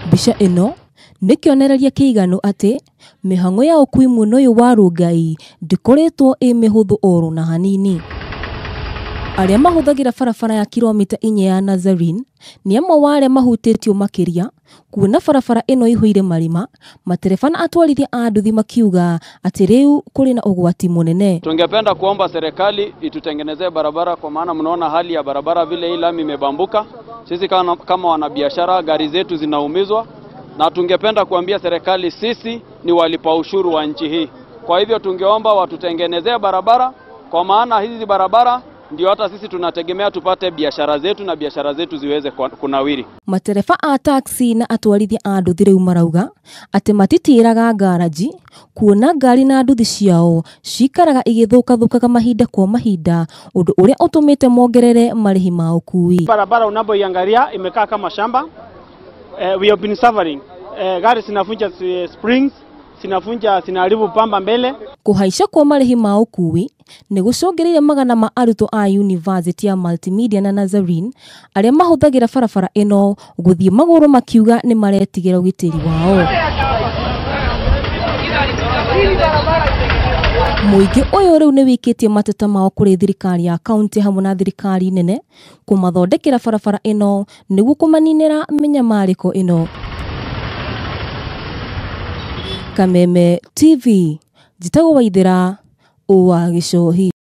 Mbica ĩno nĩ kĩonereria kĩiganu atĩ mĩhang'o ya ũkui mwena ũyũ wa Rongai ndĩkoretwo ĩ mĩhũthũ oro na hanini. Arĩa mahũthagĩra barabara ya kilomita 4 ya Nazarene nĩ amwe wa arĩa mahutĩtio makĩria kuona barabara ĩno ĩihũire marima, matereba na atwarithia a nduthi makiuga atĩ rĩu kũrĩ na ũgwati mũnene. Tungependa kuomba serikali itutengenezee barabara, kwa maana mnaona hali ya barabara vile hii lami imebambuka. Sisi kama wanabiashara gari zetu zinaumizwa, na tungependa kuambia serikali sisi ni walipa ushuru wa nchi hii. Kwa hivyo tungeomba watutengenezee barabara, kwa maana hizi barabara ndio hata sisi tunategemea tupate biashara zetu na biashara zetu ziweze kunawiri. Matereba a taxi na atwarithia a nduthi rĩu marauga atĩ matitĩraga ngaraji kuona ngari na nduthi ciao cikaraga igĩthũkathũkaga mahinda kwa mahinda, ũndũ ũrĩa ũtũmĩte mongerere marĩhi ma ũkui. Barabara unapoiangalia imekaa kama shamba. We have been suffering. Gari zinafunja springs, zinafunja, zinaharibu pamba mbele. Kũhaica kwa marĩhi ma ũkui nĩ gũcũngĩrĩirie magana ma arutwo a University ya Multimedia na Nazarene arĩa mahũthagĩra barabara ĩno gũthiĩ magũrũ makiuga nĩ maretigĩra ũgitĩri wao. Mũingĩ ũyũ rĩu nĩ wĩkĩtie mateta mao kũrĩ thirikari ya kaunti hamwe na thirikari nene kũmathondekera barabara ĩno nĩguo kũmaninĩra mĩnyamarĩko ĩno. Kameme TV, njĩtagwo Waithĩra wa Gĩcohi.